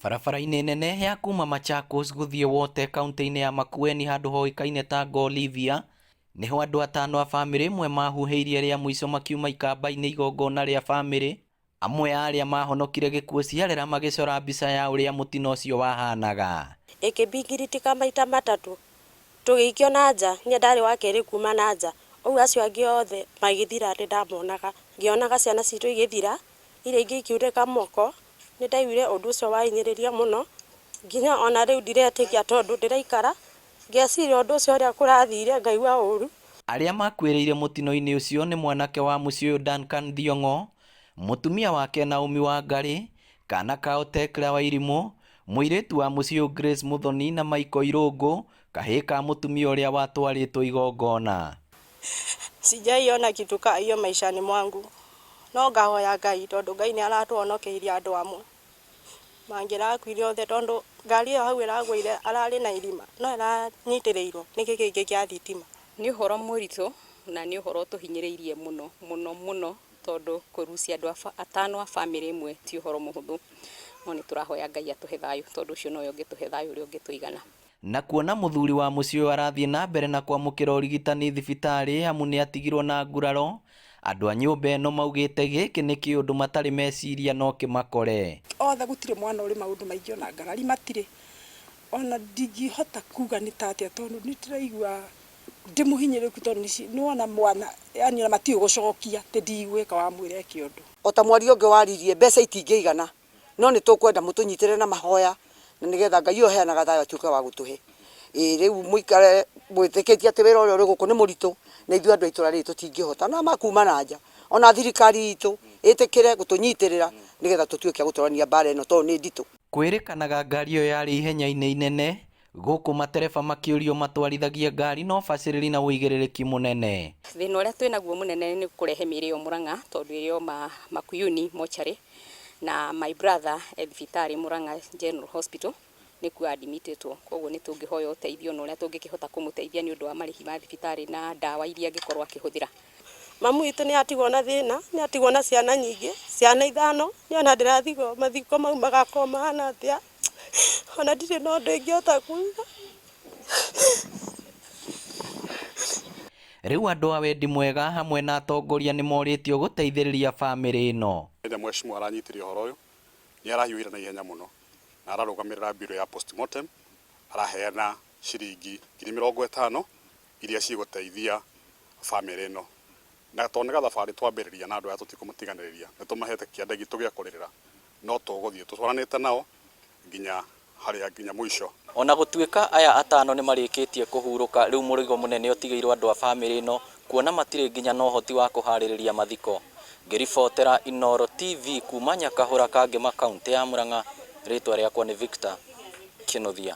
Barabara-inĩ nene ya kuma Machakos gũthiĩ Wote kauntĩ-inĩ ya Makueni handũ hoĩkaine ta Ngolivia, nĩho andũ atano a famĩlĩ ĩmwe mahuhĩirie rĩa mũico makiuma ikamba-inĩ igongona rĩa famĩlĩ. Amwe a arĩa mahonokire gĩkuũ ciarera magĩcora mbica ya ũrĩa mũtino ũcio wahanaga. Ĩkĩmbingiritika maita matatũ, tũgĩikio na nja, niĩ ndarĩ wa kerĩ kuma na nja, ũguo acio angĩ othe magĩthira nĩ ndamonaga, ngĩonaga ciana citũ igĩthira, iria ingĩ ikiunĩka moko, nĩ ndaiguire ũndũ ũcio wahinyĩrĩria mũno, nginya ona rĩu ndiretĩkia tondũ ndĩraikara ngeciria ũndũ ũcio ũrĩa kũrathire ngaigua ũru. Arĩa makuĩrĩire mũtino-inĩ ũcio nĩ mwanake wa mũciĩ ũyũ Duncan Thiong'o, mũtumia wake Naomi Wangari, kaana kao Tekla Wairimũ, mũirĩtu wa mũciĩ ũyũ Grace Muthoni na Michael Irũngũ, kahĩĩ ka mũtumia ũrĩa watwarĩtwo igongona. Sijaiona kitu ka hiyo maishani mwangu no ngahoya Ngai tondũ Ngai nĩ aratũhonokeirie andũ amwe mangĩrakuire othe tondũ ngari ĩyo hau ĩragũire ararĩ na irima no ĩranyitĩrĩirwo nĩ gĩkĩngĩ kĩa thitima. Nĩ ũhoro mũritũ na nĩ ũhoro ũtũhinyĩrĩirie mũno mũno mũno tondũ kũrucia andũ atano a bamĩrĩ ĩmwe ti ũhoro mũhũthũ, no nĩ tũrahoya Ngai atũhe thayũ tondũ ũcio nowe ũngĩtũhe thayũ ũrĩa ũngĩtũigana. Na kuona mũthuri wa mũciĩ ũyũ arathiĩ na mbere na kwamũkĩra ũrigitani thibitarĩ amu nĩ atigirwo na nguraro, andũ a nyũmba ĩno maugĩte gĩkĩ nĩ kĩũndũ matarĩ meciria no kĩmakore. Othe gũtirĩ mwana ũrĩ maũndũ maingĩ ona ngarari matirĩ, ona ndingĩhota kuga nĩ ta atĩa tondũ nĩ ndĩraigua ndĩmũhinyĩrĩrĩku tondũ nĩ wona mwana yani ona matiũĩ gũcokia atĩ ndigwĩka wamwĩra eke ũndũ. O ta mwaria ũngĩ waririe, mbeca itingĩigana No nĩ tũkwenda mũtũnyitĩrĩre na mahoya na nĩgetha Ngai ũyũ ũheanaga thayũ atuĩke wa gũtũhe. Ĩĩ rĩu mũikare mwĩtĩkĩtie atĩ wĩra ũrĩa ũrĩ gũkũ nĩ mũritũ na ithuĩ andũ a itũra rĩrĩ tũtingĩhota na makuma na nja. Ona thirikari itũ ĩtĩkĩre gũtũnyitĩrĩra nĩgetha tũtuĩke a gũtwarania mbara ĩno tondũ nĩ nditũ. Kwĩrĩkanaga ngari ĩyo yarĩ ihenya-inĩ inene Gũkũ matereba makĩũrio matwarithagie ngari na ũbacĩrĩri na ũigĩrĩrĩki mũnene. Thĩna ũrĩa twĩ naguo mũnene nĩ kũrehe mĩĩrĩ ĩyo Murang'a tondũ ĩrĩ o Makuyuni mortuary na my brother e thibitarĩ Murang'a General Hospital nĩkuo admitĩtwo. Kwoguo nĩ tũngĩhoya ũteithio na ũrĩa tũngĩkĩhota kũmũteithia nĩ ũndũ wa marĩhi ma thibitarĩ na ndawa iria angĩkorwo akĩhũthĩra. Mamu witũ nĩ atigwo na thĩna, nĩ atigwo na ciana nyingĩ, ciana ithano, niĩ ona ndĩratigwo mathiko mau magakorwo mahana atĩa. Ona ndirĩ na ũndũ ingĩhota kuga. Rĩu andũ a wendi mwega hamwe na atongoria nĩmorĩtio gũteithĩrĩria bamĩrĩ ĩno. Hĩndĩ ĩrĩa mheshimiwa aranyitire ũhoro ũyũ, nĩ arahiũhire na ihenya mũno na ararũgamĩrĩra bureau ya postmortem, araheana ciringi 50,000 iria cigũteithia bamĩrĩ ĩno. Na tondũ nĩ gathabarĩ twambĩrĩria na andũ aya tũtikũmatiganĩrĩria, nĩ tũmahete kĩande gitũ gĩa kũrĩrĩra, no tũgũthiĩ tũtwaranĩte nao nginya harĩa nginya mũico. Ona gũtuĩka aya atano nĩmarĩkĩtie kũhurũka, rĩu mũrigo mũnene ũtigĩirwo andũ a bamĩrĩ ĩno kuona matirĩ nginya na ũhoti wa kũharĩrĩria mathiko. Ngĩribotera Inooro TV kuma Nyakahũra, Kangema, kauntĩ ya Murang'a, rĩtwa rĩakwa nĩ Victor Kĩnuthia.